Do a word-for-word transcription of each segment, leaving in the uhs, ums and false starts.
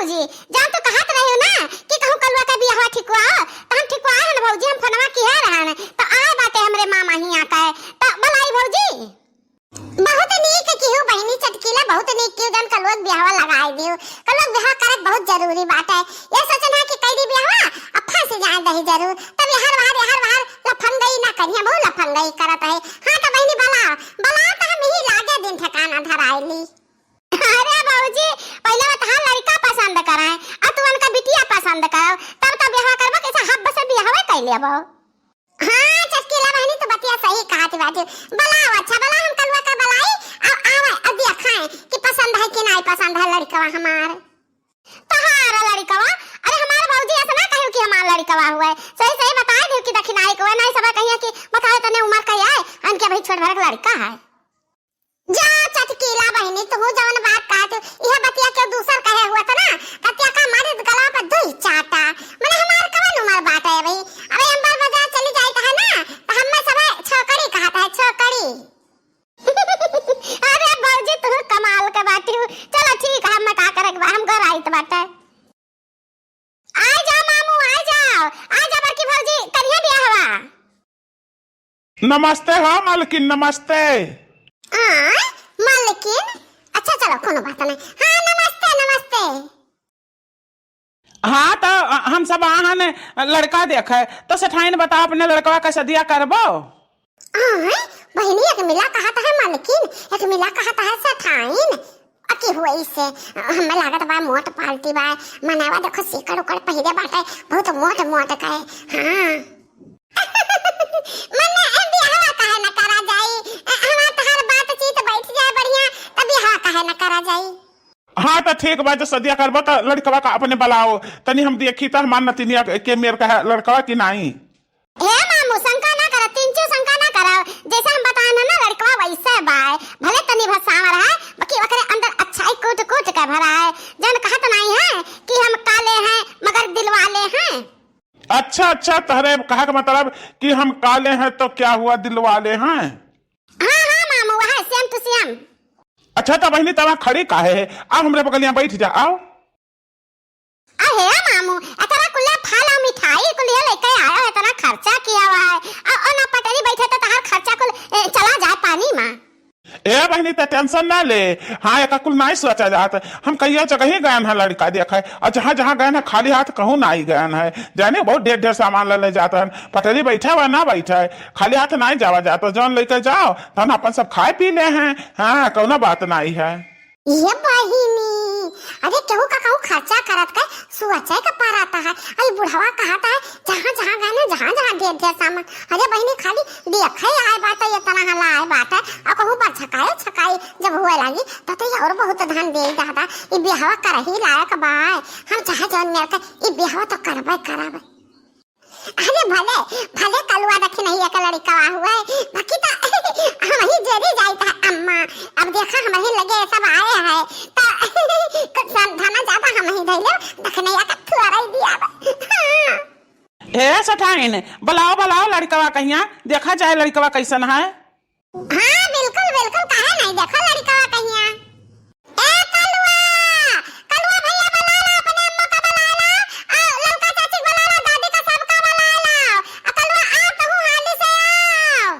जी, जौन तू कहत रहे हो ना कि कहूँ कलुआ का बियाहवा ठिकवाओ, त हम ठिकवाए हन भौजी, हम फोनवा किहे रहन, त आए बाटे हमरे मामा हियाँ का, त बोलाई भौजी। बहुत नीक किहू बहिनी चटकीला, बहुत नीक किहू, जौन कलुआ के बियाहवा लगाए दियो। कलुआ के बियाहवा करे बहुत जरूरी बाटे। ये सोचन है कि कई दी बियाहवा, अब फंस जाए दही जरूर। तब यार वहार, यार वहार लफंगई ना करिए, बहुत लफंगई करत है। हाँ त बहिनी बलाओ, बलाओ त हम यही लागे दिन ठिकाना धराए ली। अरे भौजी, पहिले वो तहार लड़का पसंद कराए, अब तू उनका बिटिया पसंद करो, तब तो बियाह करबो, कैसे हब्ब से बियाहवे कर लेबो। हाँ, चटकीला बहिनी, तू बतिया सही कहत बाटू। बलाओ, अच्छा, बलाओ, हम कलुआ का बलाई, अब आवे, अब देखाएं कि पसंद है कि नहीं पसंद है लड़कवा हमार। तहार लड़कवा? अरे हमार भौजी ऐसा ना कहू कि हमार लड़कवा हुए, सही सही बताए दे कि दखिनाई को है, नहीं सब कहिए कि बताओ तने उम्र का है, हमके भाई छोट भरक लड़का है। जा चटकीला बहिनी, तुहू जवन बात कहत हो, इहे बतिया केहू दूसर कहे हुआ त ना, कतिया का मारित गला पर दुई चाटा। मने हमार कवन उमर बाटे भाई? अबे अंबर बाजार चली जाइत है ना, त हम्मे सभे छोकरी कहत है, छोकरी। अरे भौजी, तुहू कमाल के बाटी हो। चलो ठीक है, हम का करे के बा, हम घर आइत बाटे। आ जा मामू, आ जाओ, आ जा बड़की भौजी, करिहे बियाहवा। नमस्ते हो मालकिन, नमस्ते। आ, मालकिन? अच्छा चलो, कोनो बात नहीं। हाँ, नमस्ते, नमस्ते। हाँ, तो हम सब आहन लड़का देखे, तो सेठाइन बताओ अपने लड़कवा का सदिया करबो? आय, बहिनी, एक मिला कहत है मालकिन, एक मिला कहत है सेठाइन। अकी हुई से, हमें लागत बा मोट पाल्टी बा, मनावा देखो सीकड़ उकड़ पहिरे बाटे, बहुत मोट मोट का है। हाँ। मने, ए, बियाहवा काहे न करा जाई? ए, हमार तहार बातचीत बैठ जाए बढ़िया, त बियाहवा काहे न करा जाई? हाँ, त ठीक बा, जो सदिया करबो, त लड़कवा का अपने बलाओ, तनी हम देखी, त हमार नतिनिया के मेर का है लड़कवा कि नाई। हे मामू, शंका ना करा, तिनचू शंका ना करा, जैसे हम बताए ना, ना लड़कवा वैसे बाय, भले तनी भसावर है, बाकी ओकरे अंदर अच्छाई कूट कूट के भरा है। जौन कहत नाई है कि हम काले हैं मगर दिल वाले हैं। अच्छा, अच्छा, तहरे कहे के मतलब कि हम काले हैं तो क्या हुआ, दिल वाले हैं? हाँ, हाँ, मामू, वह same to same। अच्छा, तो बहिनी, तवा खड़ी काहे है? आओ, हमरे बगलिया बैठ जा, आओ। अहे मामू, इतना कुल्ले फल और मिठाई कुल्ले लेके आया है, इतना खर्चा किया हुआ है, और, और ना पटरी बैठे तो तहार खर्चा कुल, ए, चला जाए पानी में। ए बहिनी, त tension ना ले। हाँ, एका कुल नाई सोचा जात। हम कहियो जगह ही गयन है लड़का देखे, और जहाँ जहाँ गयन है खाली हाथ कहूँ नाई गयन है। जाने बहुत ढेर ढेर सामान ले ले जात हन। पटरी बैठे हुआ ना बैठे, खाली हाथ नाई जावा जात। जौन लेके जाओ, तहन अपन सब खाए पी ले हैं। हाँ, कौनो बात नाई है। ये बहिनी, अरे केहू का कहूँ खर्चा करत के सोचे के पड़त है। अरे बुढ़वा कहत है, जहाँ जहाँ गए ना, जहाँ जहाँ ढेर ढेर सामान। अरे बहिनी, खाली देखे आए बाटे, ये तना हला आए बाटे, और कहूँ पर छकाए छकाए जब हुए लागी, तो, तो ये और बहुत धन दे दादा। ये बियाहवा करही लायक बा। हम चाहे जौन मेर के, ये बियाहवा तो करबे करब। अरे भले, भले कलुआ दखिनहिया का लड़िकवा हुए, बाकी तो हम ही जेरी जाइत है अम्मा। अब देखा हम ही लगे सब आए हैं, तो कुछ समझाना ज्यादा हम ही धैले, दखिनहिया का थुआराई दिया बा। हाँ। ए सठाइन, बुलाओ, बुलाओ लड़िकवा कहिया, देखा जाए लड़िकवा कैसन है। हाँ, बिल्कुल, बिल्कुल, काहे नहीं? देखो लड़िकवा कहिया। ए कलुआ, कलुआ भैया बुला ला, अपने अम्मा का बुला ला, आ ललका चाची का बुला ला, दादी का सबका बुला ला। आ कलुआ आ, तू हाली से आओ।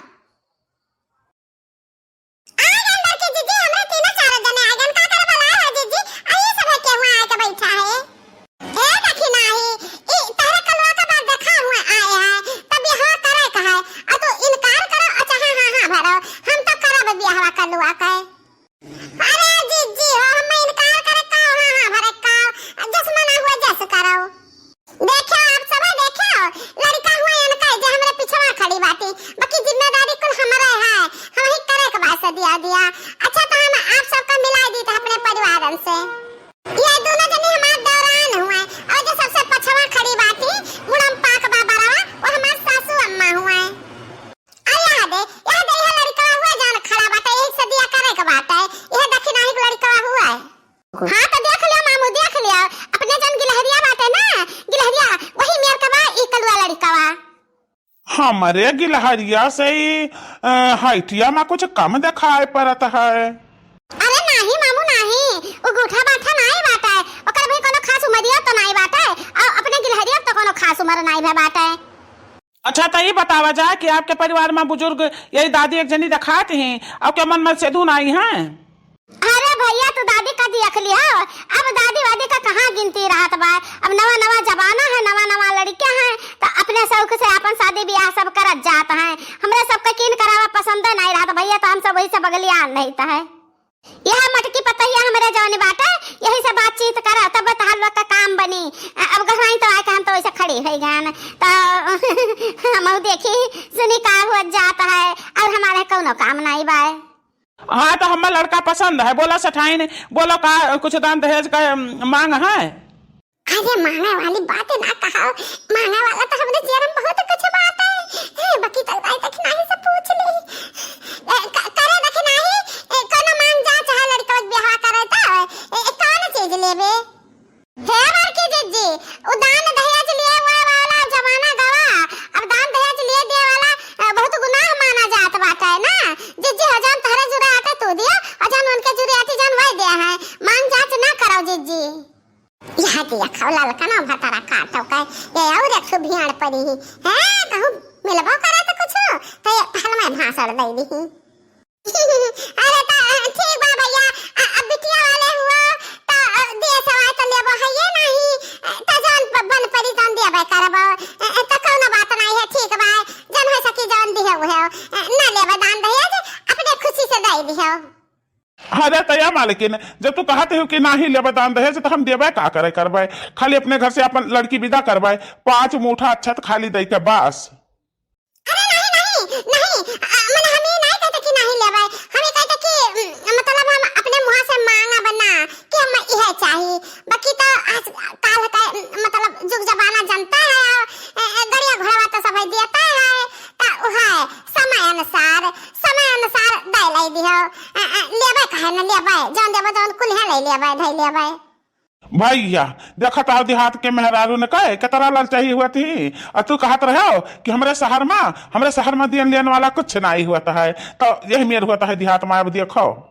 आ गन बड़की जीजी, हमरे तीनों चारों जने आ गन, का करे बुलाए हो जीजी? आइए सब है, केहू आए के बैठा है। ए दखिनाही, ई तहरे कलुआ का बात देखा हुआ आए हैं, तब बियाहवा करे का है, आ तू इनकार करो, अच्छा हाँ, हाँ, हाँ भरो, हम तो करब बियाहवा कलुआ के। अरे जिज्जी हो, हम इनकार करे का, हाँ, हाँ भरे का, जस मना हुआ जस करो। देखो आप सब, देखो, लड़का हुआ इनका जे हमरे पिछवा खड़ी बाटी, बाकी जिम्मेदारी कुल हमरे है, हम ही करे के बात से दिया दिया। अच्छा तो हम आप सबका मिला दी था अपने परिवारन से। ये दोनों जनी हमार दौरान हुए, और जो सबसे पछवा खड़ी बाटी, मुड़म पाक बाबा रवा, वो हमार सासू अम्मा हुए। आ यहाँ दे, यहाँ दे, यहाँ लड़का हुआ जान खड़ा बाटे, यही से दिया करे के बाटे, यह दखिनाही के लड़का हुआ है। हाँ तो देख लिया मामू, देख लिया, अपने जन गिलहरिया बाटे ना, गिलहरिया वही मेर के बा, ई कलुआ लड़का बा। हमरे गिलहरिया से ही, अ, हाइटिया में कुछ कम दिखाई पड़त है। अरे नाही मामू नाही, उ गूठा बाठा नाही बाटे, ओकर भी कोनो खास बाटे। अच्छा, त ई बतावा जा कि आपके परिवार मा बुजुर्ग यही दादी एक जनी देखात ही, अउ के मन मा सेधु नाई है? अरे भइया, तू दादी का देख लिहो, अब दादी वादी का कहाँ गिनती रहत बा। अब नवा नवा जमाना है, नवा नवा लड़के हैं, त अपने शौक से आपन शादी बियाह सब करत जात हैं। हमरे सबके कीन करावा पसंद नाई रहत भइया, त हम सब वही से बगलियान रहित है। यह मटकी पतहिया हमरे जौन बाटे, यही से बातचीत करा, तब तहार लोग का काम बनी। अ-, अब घरवाई तो आके हम तो वैसे खड़ी होइ गन, त हमहू देखी सुनी का हुआ जात है, अउर हमारे कौनो काम नाई बाय। हाँ, त हमें लड़का पसंद है। बोला सेठाइन, बोलो का कुछ दान दहेज का, अम, मांग है? अरे, मांगे वाली बात ना कहो, मांगे वाला तो हमरे जियर में बहुत कुछ बात है। ए, बाकी तो दाई तक नाही से पूछ ली। ए, क-, करे देख नाही, ए, कोनो मांग जा चाहे लड़का के बियाह करे त, ए, ए, कौन चीज लेबे? हे बड़की जिज्जी, उ दान दहेज लिए हुए वाला जमाना गवा। अब दान दहेज लिए दिए वाला, अ, बहुत गुनाह माना जात बाटे ना। जिज्जी हो जौन तहरे जुरे आटे तू दियो, अउर जौन उनके जुरे आटी जौन वही दे है। मांग जांच ना करो जिज्जी। यह दिया खाओ ललकना भतरा काटो के, ये अउर एक सौ भियाड़ पड़ी ही। हैं, कहूँ मिलबो करे त कुछ, त ये पहल में भाषण दे दी ही। अरे त ठीक बा भइया, अ, अब बिटिया वाले हुआ त, अ, दिए सवाय त लेबो है ये नहीं, अ, त जौन प-, बन पड़ी तौन देबे करबो, अ, अ, त कौनो बात नहीं है, ठीक बा, जौन हो सकी जौन दिहे उहे, अ, ना लेबे दान दहेज, अपने खुशी से दे दिहो। अरे त या मालकिन, जब तू कहत हो कि नाही लेबे दान दहेज, त हम देबे का करे करबे, खाली अपने घर से अपन लड़की विदा करबे, पाँच मूठा अच्छत खाली दे के बस। अरे नहीं, नहीं, नहीं, अ, मने हम ई नहीं कहते कि नहीं लेबै। हम ई कहते कि, उम, मतलब हम अपने मुँह से मांगब ना कि हम इहे चाही। बाकी तो आज काल का, उम, मतलब जुग जमाना जनता है, अ, अ, गड़िया घोड़वा तो सबै देता है, त उहे समय अनुसार, समय अनुसार दे लै दिहो। अ, अ, लेबै काहे न लेबै, जौन देबै तौन कुल्हे ले लेबै, धै लेबै। भइया, देखत आओ देहात के मेहरारू न कहे, केतरा ललचाई हुआ थी। अउर तू कहत रहो कि हमरे शहर मा, हमरे शहर मा दियन लेन वाला कुछ नाई हुआ है। त यही मेर हुआ है देहात मा, अब देखो।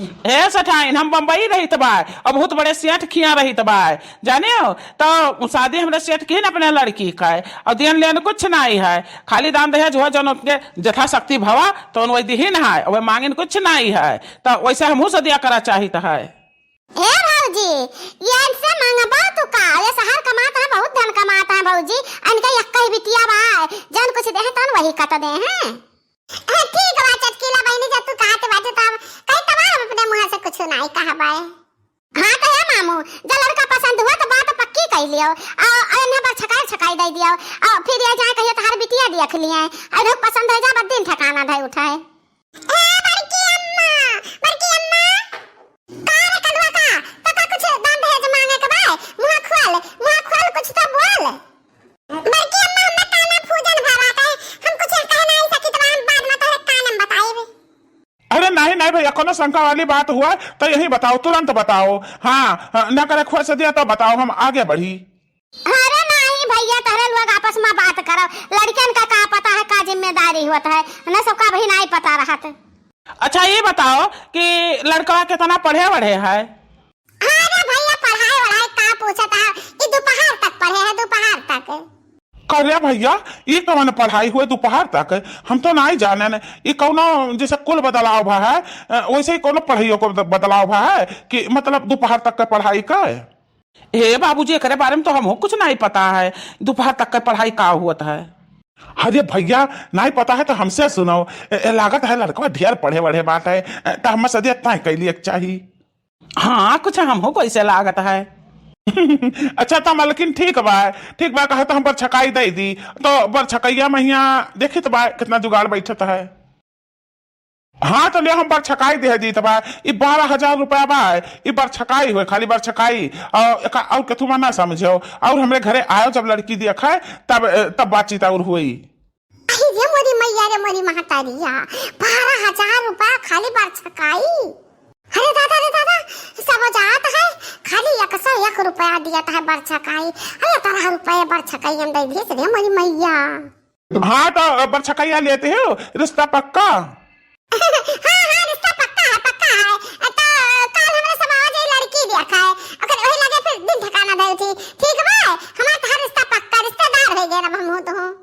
हे सेठाइन, हम बम्बई रहित बा, अब बहुत बड़े सेठ खिया रहित बा, जाने हो? त शादी हमरे सेठ की न अपने लड़की का है, अउर दियन लेन कुछ नाई है, खाली दान दहेज हुआ, जौन उनके यथाशक्ति भवा, तौन वही दिहिन है, वही मांगिन कुछ नाई है। त वैसे हमहू से दिया करा चाहित है। ए भौजी, ये इनसे मांगबो तू का? ये शहर कमात है, बहुत धन कमात है भौजी। इनके यक्कई बिटिया बा, जौन कुछ देहे तौन वही कत देहे। ए, ठीक बा चटकीला बहिनी, जब तू कहत बाटे तब कही तब हम अपने मुँह से कुछ नाई कहबे। हाँ तो हे मामू, जब लड़का पसंद हुआ तो बात पक्की कइ लियो। आ, आ इन्हें पर छकाई छकाई दे दियो। आ, फिर ये जाए कहियो तोहार बिटिया देख लिए। आ, इन्हें पसंद हो जा, बस दिन ठिकाना धइ उठाए। ए बड़की अम्मा, बड़की अम्मा, का रे कलुआ का? तो का कुछ दान दहेज मांगे के बा? मुंह खोल, मुंह खोल, कुछ तो बोल। बड़की अम्मा, हमरा कान में फूजन भवा के, हम कुछ कह नहीं सकित बा, हम बाद में तोहरे कान में बताइब। अरे नहीं, नहीं भैया, कोनो शंका वाली बात हुआ तो यही बताओ, तुरंत बताओ। हाँ, हाँ, न करे खोज दिया तो बताओ, हम आगे बढ़ी। अरे नाही भैया, तहरे लोग आपस में बात करो, लड़कियन का का पता है, का जिम्मेदारी होत है, न सबका अभी नाही पता रहत। अच्छा, ये बताओ कि लड़कवा कितना पढ़े वढ़े है? अरे भैया, पढ़ाई वढ़ाई का पूछत है, ई दोपहर तक पढ़े है, दोपहर तक। करे भैया, ये कवन पढ़ाई हुए दोपहर तक? हम तो नाही जाने न, ये कौनो जैसे कुल बदलाव भा है, अ, वैसे ही कौनो पढ़ाइयों को बद-, बदलाव भा है कि मतलब दोपहर तक का पढ़ाई का है? हे बाबूजी, एकरे बारे में तो हमहू कुछ नाही पता है, दोपहर तक के पढ़ाई का होत है। अरे भैया, नाही पता है तो हमसे सुनो। ए, ए, लागत है लड़कवा ढेर पढ़े वढ़े बाटे, ए, तो हमें सदिया तय कैली एक चाही। हाँ, कुछ हमहू को ऐसे लागत है। अच्छा, तो मलकिन ठीक बा, ठीक बा, कहे तो हम बरछकाई दे दी, तो बरछकैया महिया देखित बा कितना जुगाड़ बैठत है। हाँ, तो ले हम बरछकाई दे दीत बा। ई बारह हजार रुपया बा, ई बरछकाई होए, खाली बरछकाई। और एका, और केथुआ ना समझो। और हमरे घरे आयो जब लड़की देखे, तब, तब बातचीत और हुई। अरे रे मोरी मैया रे मोरी महतारिया, बारह हजार रुपया खाली बरछकाई। अरे दादा रे दादा, सब जात है, खाली एक सौ एक रुपया दियत है बरछकाई। अरे तेरह रुपये बरछकाई हम दे दिए रे मोरी मैया। हाँ, तो बरछकैया लेते हो, रिश्ता पक्का? हाँ, हाँ, रिश्ता पक्का है, पक्का है। तो काल हमरे समाज में लड़की देखा है, ओकर वही लगे फिर दिन ठिकाना दे थी। ठीक बा, हमार तोहार रिश्ता पक्का, रिश्तेदार है। अब हम हूँ तो हूँ।